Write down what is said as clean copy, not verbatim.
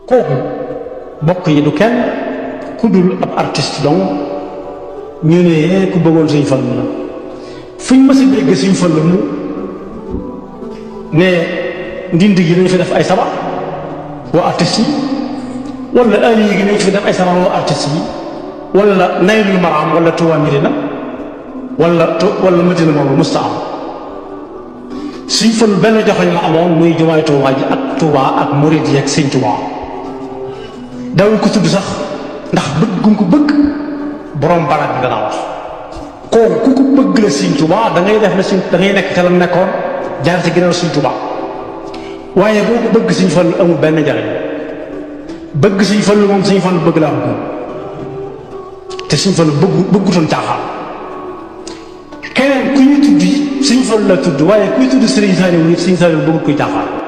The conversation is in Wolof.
kooku bokk yi du kenn ku dul ab artiste donc ñu ne ku bëggoon Sëñ Fallu la fuñ mës a dégg Sëñ Fallu mu ne ndindi gi dañu fi def ay sabar woo artiste yi wala ali yi gi dañu fi def ay sabar woo artiste yi wala Naylul Maram wala Touba Médina wala Médina moom musta am Sëñ Fallu benn joxoñ la amoon muy jumaay Touba ji ak Touba ak murid yi ak Sëñ Touba dawul ko tudd sax ndax bëgg gum ko bëgg borom barak bi dana wax kooku ku ko bëgg la Sëñ Tuubaa da ngay def la Sëñ da ngay nekk te la nekkoon jaar ci ginnaaw Sëñ Tuubaa waaye boo ko bëgg Sëñ Fallu amul benn njariñ bëgg Sëñ Fallu moom Sëñ Fallu bëgg la am ko te Sëñ Fallu bëggutoon caaxaan keneen ku ñu tudd Sëñ Fallu la tudd waaye kuy tudd Sëriñ Saaliw nit Sëñ Saaliw bëggut koy caaxaan